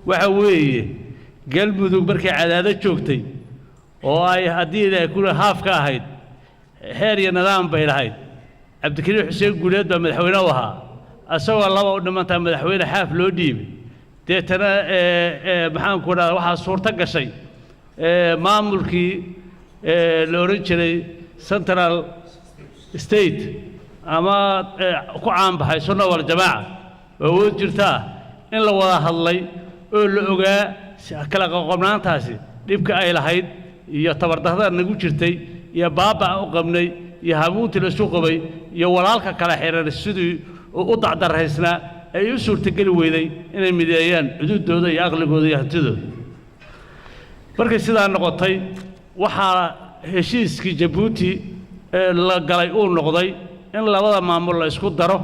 Waxa weeye, Galmudug markay Cadaado joogtay oo ay haddii Ilaahay kule haafka ahayd, xeer iyo nidaam bay lahayd. Cabdikariim Xuseen Guuleed baa madaxweyne u ahaa, isagoo laba u dhimantaa madaxweyne Xaaf loo dhiibay. Deetana maxaanku dhahda, waxaa suurto gashay maamulkii la odhan jiray Central State ama ku caanbaxay Sunna Waljamaaca oo awood jirtaa in la wada hadlay oo la ogaa kala qoqobnaantaasi dhibka ay lahayd iyo tabardarrada nagu jirtay iyo baaba u qabnay iyo hamuuntii la isu qabay iyo walaalka kala xiran sidii u dacdaraysnaa ay u suurtogeli weyday inay mideeyaan cududooda iyo aqligooda iyo hantidooda. Markay sidaa noqotay, waxaa heshiiskii Jabuuti ee la galay uu noqday in labada maamul la isku daro,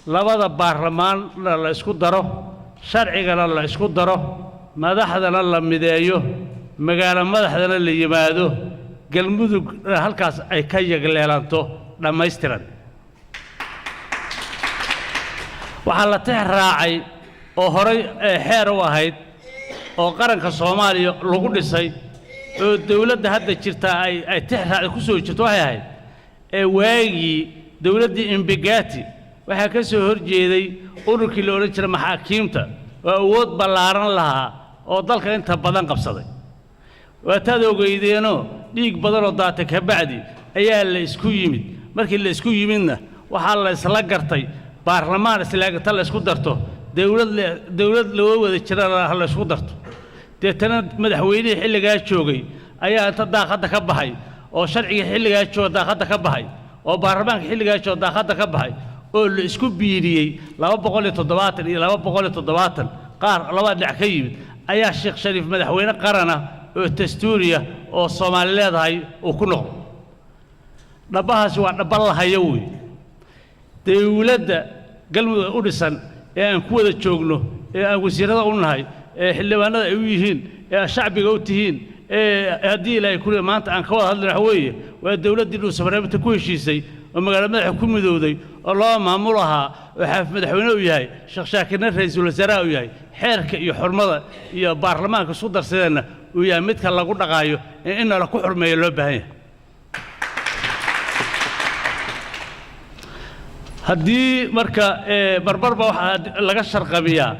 labada baarlamaanna la isku daro, sharcigana la isku daro, madaxdana la mideeyo, magaalo madaxdana la yimaado, Galmudug halkaas ay ka yagleelanto dhammaystiran. Waxaa la tix raacay oo horay xeer u ahayd oo qaranka Soomaaliya lagu dhisay oo dowladda hadda jirta ay tix raacday ku soo jirto, waxay ahayd ee waagii dowladdii Imbigati waxaa ka soo horjeeday ururkii la odhan jiray maxaakiimta oo awood ballaaran lahaa oo dalka inta badan qabsaday. Waataad ogeydeenoo dhiig badanoo daatay ka bacdi ayaa la isku yimid. Markii la isku yimidna, waxaa la isla gartay baarlamaan islaagata la isku darto, dowlad dowlad loo wada jirana ha la isku darto. Deetana madaxweynihii xilligaa joogay ayaa inta daaqadda ka baxay oo sharcigii xilligaa jooga daaqadda ka baxay oo baarlamaanka xilligaa jooga daaqadda ka baxay oo la isku biiriyey 270 iyo 270 qaar laba dhinac ka yimid ayaa Sheekh Shariif madaxweyne qarana oo dastuuriya oo Soomaali leedahay uu ku noqdo. Dhabbahaasi waa dhabba la hayo wey. Dowladda Galmudug u dhisan ee aan ku wada joogno, ee aan wasiirrada u nahay, ee xildhibaanada ay u yihiin, ee aad shacbiga u tihiin, ee haddii Ilaahay kule maanta aan ka wada hadlayno, waxa weeye waa dowladdii Dhuusamareebta ku heshiisay oo magaalo madaxa ku midowday oo loo maamul ahaa oo Xaaf madaxweyne u yahay, Sheekh Shaakirna ra'iisul wasaaraha u yahay, xeerka iyo xurmada iyo baarlamaanka isku darsadeenna uu yahay midka lagu dhaqaayo ee in nala ku xurmeeyo loo baahan yahay. Haddii marka barbarba waxaa laga sharqabiyaa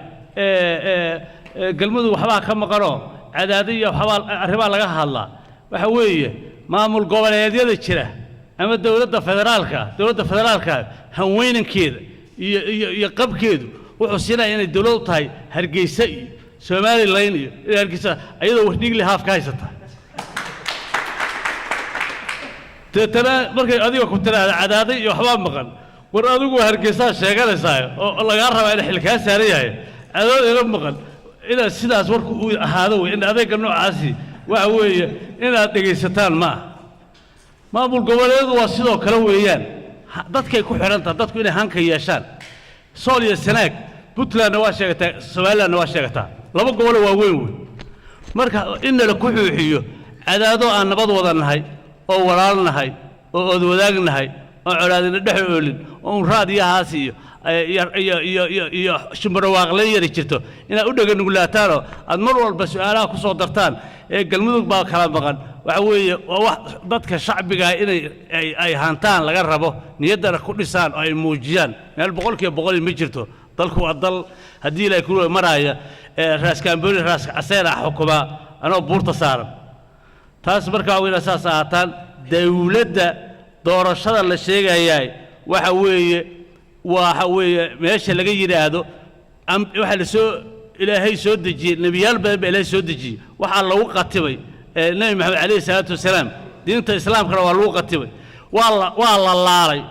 Galmudug waxbaa ka maqanoo Cadaado iyo waxbaa arrimaa laga hadlaa, waxa weeye maamul goboleedyada jira ama dowladda federaalka, dowladda federaalka hanweynankeeda iyo qabkeedu wuxuu siinaya inay dowlad u tahay Hargeysa iyo Somalilan iyo inay Hargeysa ayadoo Wardhiigli haaf ka haysata. Deetana markay adiga ku tiraahda Cadaaday iyo waxbaa maqan, war adigu Hargeysaa sheeganaysaa oo lagaa rabaa in xil kaa saaran yahay, cadaad iga maqan inaad sidaas warku uu ahaado wey. In adeegga noocaasi waxa weeye inaad dhegaysataan ma aha. Maamul goboleedu waa sidoo kale weeyaan, dadkay ku xidhan tahay dadku inay hanka yeeshaan. Sool iyo Sanaag, Puntlandna waa sheegataa, Somalilandna waa sheegataa, laba gobolo waa weyn wey. Marka in nala ku xuuxiyo Cadaado aan nabad wada nahay oo walaal nahay oo ood wadaag nahay oo colaadina dhex oolin oo un raadiyahaas iyo shimbirawaaqle yari jirto, inaad u dhega nuglaataanoo aad mar walba su'aalaha ku soo dartaan ee Galmudug baa kala maqan, waxa weeye waa wax dadka shacbiga inay ay hantaan laga rabo, niyaddana ku dhisaan oo ay muujiyaan. Meel 100% ma jirto. Dalku waa dal haddii Ilaahay ku maraaya ee Raaskaamboni Raas Caseer ah xukumaa anoo buurta saaran. Taas markaa waa inaad saas ahaataan. Dowladda doorashada la sheegayaay waxa weeye meesha laga yidhaahdo waxaa la soo Ilaahay soo dejiyey, nebiyaal badan baa Ilaahay soo dejiyey. Waxaa lagu qatibay Nebi Maxamed calayhi salaatu wasalaam, diinta islaamkana waa lagu qatibay. Waa la laalay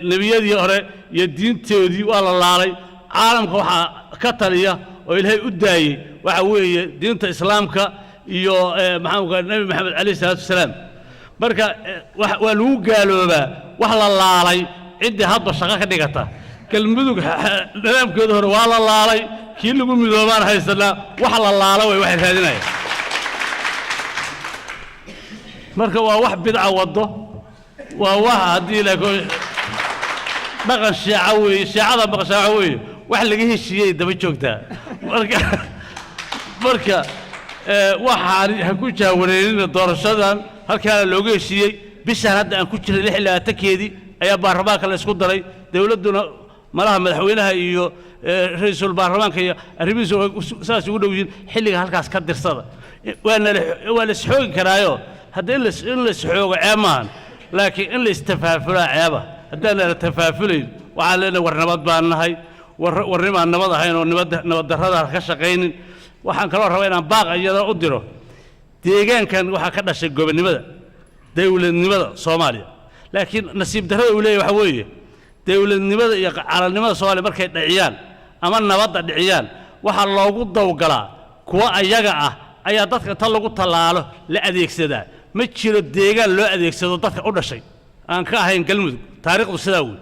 nebiyadii hore iyo diintoodii waa la laalay. Caalamka waxaa ka taliya oo Ilaahay u daayey waxa weeye diinta islaamka iyo maxaan Nebi Maxamed calayhi salaatu wasalaam. Marka waa lagu gaaloobaa wax la laalay ciddii hadba shaqo ka dhigata. Galmudug nidaamkeeda hore waa la laalay, kii lagu midoobaan haysanaa. Wax la laala way waxay raadinayaan. Marka waa wax bidca waddo, waa wax haddii la dhaqan shiica weeye. Shiicada maqashaa waxa weeye wax laga heshiiyey daba joogtaa. Marka Marka waxaan ha ku jaawareerina doorashadan. Halkaana looga heshiiyey bishaan hadda aan ku jiray 26-keedii ayaa baarlamaanka la isku daray. Dowladduna malaha madaxweynaha iyo ra-iisul baarlamaanka iyo arrimihiisu saas ugu dhow yihiin. Xilliga halkaas ka dirsada waana waa la isxoogi karaayo. Hadda in la isxoogo ceeb maahan, laakiin in la istafaafulaa ceeba. Haddaan la tafaafulayn, waxaan leenahay war nabad baan nahay, war warnimaan nabad ahayn oo nabad nabad darrada ka shaqaynin. Waxaan kaloo rabaa inaan baaq iyada u diro. Deegaankan waxaa ka dhashay gobonnimada, dowladnimada Soomaaliya, laakiin nasiib darrada uu leeyahy waxa weeye dowladnimada iyo calanimada Soomaaliya markay dhiciyaan ama nabadda dhiciyaan, waxaa loogu dawgalaa kuwa ayaga ah ayaa dadka inta lagu tallaalo la adeegsadaa. Ma jiro deegaan loo adeegsado dadka u dhashay aan ka ahayn Galmudug. Taariikhdu sidaa wey.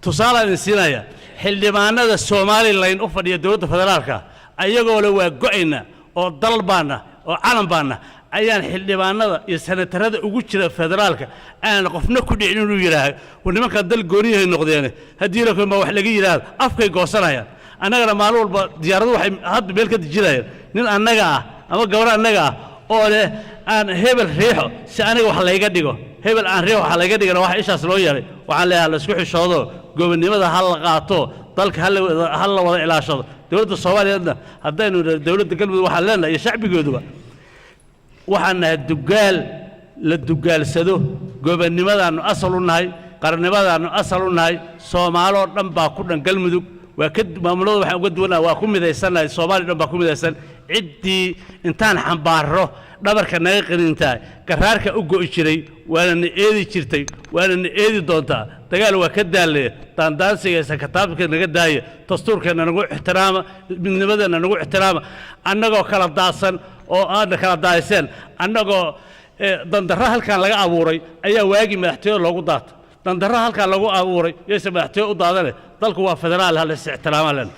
Tusaalaan idin siinaya: xildhibaanada Somalilan u fadhiya dowladda federaalka, ayagoo le waa go'ayna oo dal baana oo calan baana, ayaan xildhibaanada iyo senatarada ugu jira federaalka aan qofna ku dhicin inuu yidhaaho war nimankaa dal gooniyahay noqdeene. Haddii la ma wax laga yidhaahdo, afkay goosanayaan. Annagana maalin walba diyaaradu waxay hadda meel ka dejinayaan nin annaga ah ama gabar annaga ah oo leh aan hebel riixo si aniga wax layga dhigo, hebel aan riixo wax layga dhigana. Wax ishaas loo yeelay waxaan leeyahay la isku xishoodo, gobonnimada ha la qaato, dalka ha la wada ilaashado. Dowladda Soomaaliyeedna haddaynu dowladda Galmudug waxaan leenahay iyo shacbigooduba, waxaan nahay dugaal la dugaalsado. Gobonnimadaannu asal u nahay, qarannimadaannu asal u nahay. Soomaaloo dhan baa ku dhan Galmudug. Waa ka maamulada waxaan uga duwannahay, waa ku midaysannahay. Soomaaliya dhan baa ku midaysan. Ciddii intaan xambaarro dhabarka naga qanintaa garaarka u go'i jiray, waana na eedi jirtay, waana na eedi doontaa. Dagaal waa ka daallaya, daandaansiga sakataabka naga daaya, dastuurkeenna nagu ixtiraama, midnimadeenna nagu ixtiraama. Annagoo kala daadsan oo aadna kala daadiseen, annagoo dandarro halkan laga abuuray ayaa waagii madaxtooyada loogu daata. Dandarro halkan lagu abuuray yayse madaxtooye u daadane. Dalku waa federaal, ha la is ixtiraamaa len.